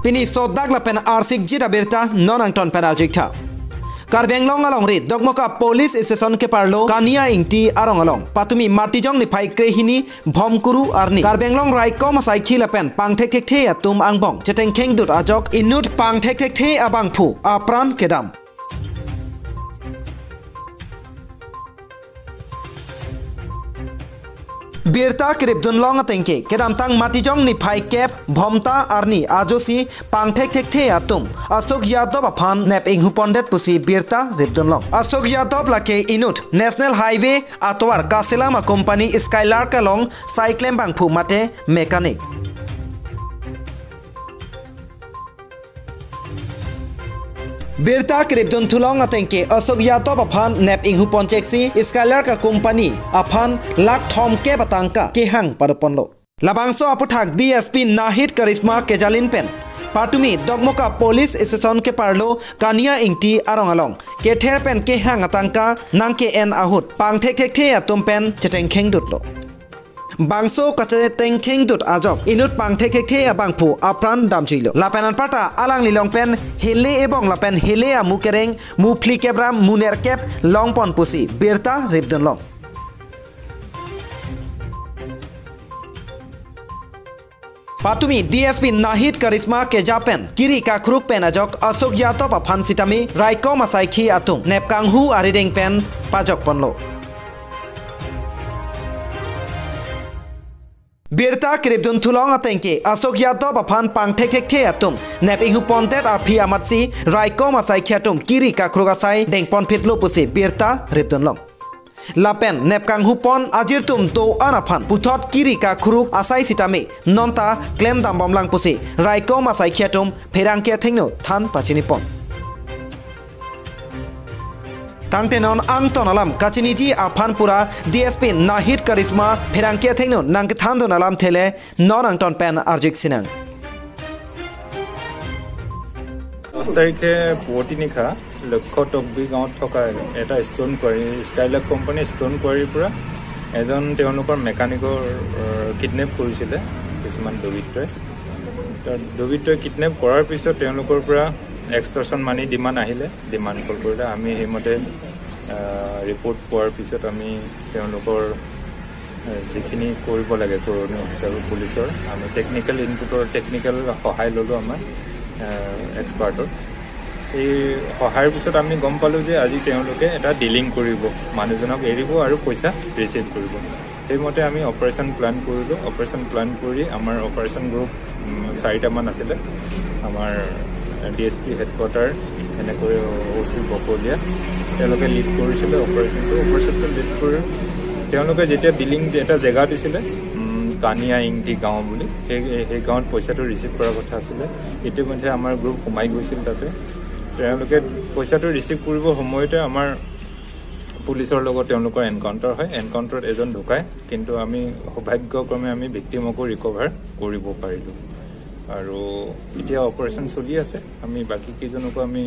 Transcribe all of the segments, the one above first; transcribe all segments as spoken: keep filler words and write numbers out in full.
Pini sodak lapen arsikjit abirta non angton pen arjuktha. Karbi Anglong alongri Dokmoka Police Station keparlo Kania Ingti arong along patumi Matijong niphai krehini Bhomkuru arni Karbi Anglong raikom asaikhi lapen pangthekthekthe atum angbong chetengkhengdut ajok inut pangthekthekthe abangphu apran kedam. Birta keripdunlong atengke kedamtang Matijong niphai kep Bhomta arni ajosi pangthekthekthe atum Ashok Yadav aphan nep inghupondet pusi birta ripdunlong. Ashok Yadav lake inut National Highway atovar kaselam a-company Skylark along sai klembangphu mate mechanic. Birta keripdunthulong atengke Ashok Yadav aphan nep inghuponcheksi Skylark a-company aphan lakh thomkep atangka kehang padoponlo. Labangso aputhak D S P Nahid Karishma kejalin pen patumi Dokmoka Police Station keparlo Kania Ingti arong along kether pen kehang atangka nangke-en ahut pangthekthekthe atum pen chetengkhengdutlo. Bangso kachetengkhengdut ajok inut pangthekthekthe abangphu apran damjuilo. Lapen anparta alanglilong pen hele ebong lapen hele amu kereng, muphli kebram, munerkep longpon pusi birta ripdunlong. Patumi D S P Nahid Karishma keja pen kiri kakruk pen ajok Ashok Yadav aphan sitame raikom asaikhi atum nep kanghu arideng pen pajokponlo. Birta keripdunthulong atengke Ashok Yadav aphan pangthekthekthe atum nep inghupondet aphi amatsi raikom asaikhi atum kiri kakruk asai dengponphitlo pusi birta ripdunlong. Lapen nep kanghupon ajirtum do-an aphan puthot kiri kakruk asai sitame nonta klemdambomlang pusi raikom asaikhi atum pherangke athengno than pachinipon. Tangte non angton alam kachiniji aphan pura D S P Nahid Karishma pherangke athengno nangkethandun alamthe le non angton pen arjuksinang. দহ তাৰিখে পুৱতি নিশা লক্ষ্য টকবি গাঁৱত থকা এটা ষ্ট'ন কোৱাৰী, স্কাইলাৰ্ক কোম্পানীৰ ষ্ট'ন কোৱাৰীৰ পৰা এজন তেওঁলোকৰ মেকানিকৰ, আহ, কিডনেপ কৰিছিলে কিছুমান দুৰ্বৃত্তই। তো দুৰ্বৃত্তই কিডনেপ কৰাৰ পিছত তেওঁলোকৰ পৰা এক্সটৰ্চন মানি ডিমাণ্ড আহিলে, ডিমাণ্ড কল কৰিলে। আমি সেইমতে, আহ, ৰিপৰ্ট পোৱাৰ পিছত আমি তেওঁলোকৰ, আহ, যিখিনি কৰিব লাগে কৰণীয় হিচাপে পুলিচৰ, আমি টেকনিকেল ইনপুটৰ, টেকনিকেল সহায় ল'লোঁ আমাৰ, আহ, এক্সপাৰ্টৰ। এই সহায়ৰ পিছত আমি গম পালোঁ যে আজি তেওঁলোকে এটা ডিলিং কৰিব, মানুহজনক এৰিব আৰু পইচা ৰিচিভ কৰিব। সেইমতে আমি অপাৰেশ্যন প্লেন কৰিলোঁ। অপাৰেশ্যন প্লেন কৰি আমাৰ অপাৰেশ্যন গ্ৰুপ, উম, চাৰিটামান আছিলে। আমাৰ ডি এছ পি হেডকোৱাৰ্টাৰ, এনেকৈ অ' চি বকলীয়া, তেওঁলোকে লিড কৰিছিলে অপাৰেশ্যনটো। অপাৰেশ্যনটো লিড কৰি তেওঁলোকে যেতিয়া ডিলিং এটা জেগা দিছিলে, উম, কানিয়া ইংটি গাঁও বুলি, সেই, সেই গাঁৱত পইচাটো ৰিচিভ কৰাৰ কথা আছিলে। ইতিমধ্যে আমাৰ গ্ৰুপ সোমাই গৈছিল তাতে। তেওঁলোকে পইচাটো ৰিচিভ কৰিবৰ সময়তে আমাৰ পুলিচৰ লগত তেওঁলোকৰ এনকাউণ্টাৰ হয়। এনকাউণ্টাৰত এজন ঢুকায়, কিন্তু আমি সৌভাগ্যক্ৰমে আমি ভিক্টিমকো ৰিকভাৰ কৰিব পাৰিলোঁ। আৰু এতিয়া অপাৰেশ্যন চলি আছে। আমি বাকীকেইজনকো আমি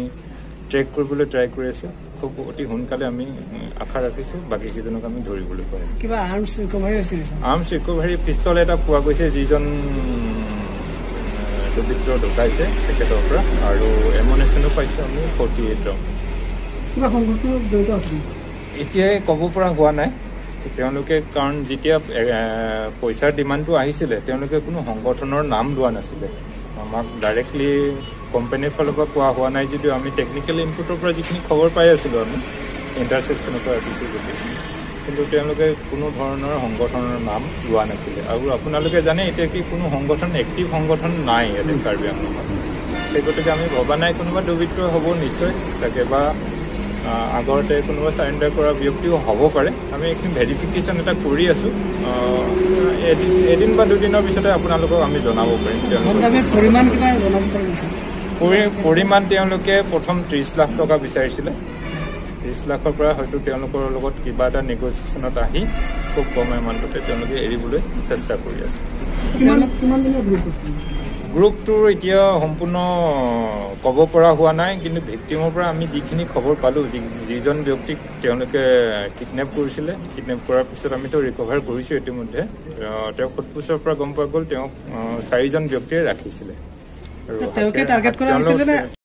ট্ৰেক কৰিবলৈ ট্ৰাই কৰি আছোঁ। খুব অতি সোনকালে আমি, উম, আশা ৰাখিছোঁ বাকীকেইজনক আমি ধৰিবলৈ পাৰিম। কিবা আৰ্মছ ৰিকভাৰী হৈছে নেকি, ছাৰ? আৰ্মছ ৰিকভাৰী পিষ্টল এটা পোৱা গৈছে, যিজন, উম, দুৰ্বৃত্ত ঢুকাইছে তেখেতৰ পৰা, আৰু এমুনেশ্যনো পাইছোঁ আমি ফৰ্টি এইট ৰাউণ্ড। কিবা সংঘটিত জড়িত আছে নেকি? এতিয়াই ক'ব পৰা হোৱা নাই। তেওঁলোকে, কাৰণ যেতিয়া, এ, পইচাৰ ডিমাণ্ডটো আহিছিলে, তেওঁলোকে কোনো সংগঠনৰ নাম লোৱা নাছিলে। আমাক ডাইৰেক্টলি কোম্পানীৰ ফালৰ পৰা কোৱা হোৱা নাই যদিও আমি টেকনিকেল ইনপুটৰ পৰা যিখিনি খবৰ পাই আছিলোঁ আমি ইণ্টাৰচেপশ্যনৰ পৰা ৰাখিছোঁ গোটেই, কিন্তু তেওঁলোকে কোনো ধৰণৰ সংগঠনৰ নাম লোৱা নাছিলে। আৰু আপোনালোকে জানে এতিয়া কি কোনো সংগঠন, এক্টিভ সংগঠন নাই ইয়াতে কাৰ্বি আংলঙত। সেই গতিকে আমি ভবা নাই কোনোবা দুৰ্বৃত্ত হ'ব নিশ্চয়, চাগে বা, আ, আগতে কোনোবা চাৰেণ্ডাৰ কৰা ব্যক্তিও হ'ব পাৰে। আমি এইখিনি ভেৰিফিকেশ্যন এটা কৰি আছোঁ। আ, এদিন, এদিন বা দুদিনৰ পিছতে আপোনালোকক আমি জনাব পাৰিম তেওঁলোকক। সন্ধানৰ পৰিমাণ কিমান জনাব পাৰিব নেকি? পৰি-, পৰিমাণ তেওঁলোকে প্ৰথম ত্ৰিশ লাখ টকা বিচাৰিছিলে। ত্ৰিশ লাখৰ পৰা হয়তো তেওঁলোকৰ লগত কিবা এটা নেগচিয়েশ্যনত আহি খুব কম এমাউণ্টতে তেওঁলোকে এৰিবলৈ চেষ্টা কৰি আছে। কিমান, কিমান দিনৰ গ্ৰুপ আছে? গ্ৰুপটোৰ এতিয়া সম্পূৰ্ণ ক'ব পৰা হোৱা নাই, কিন্তু ভিক্টিমৰ পৰা আমি যিখিনি খবৰ পালোঁ, যি-, যিজন ব্যক্তিক তেওঁলোকে কিডনেপ কৰিছিলে, কিডনেপ কৰাৰ পিছত আমিতো ৰিকভাৰ কৰিছোঁ ইতিমধ্যে। আহ, তেওঁ সোধ পোছৰ পৰা গম পোৱা গ'ল, তেওঁক, আহ, চাৰিজন ব্যক্তিয়ে ৰাখিছিলে। Te oke, target koran isi le na.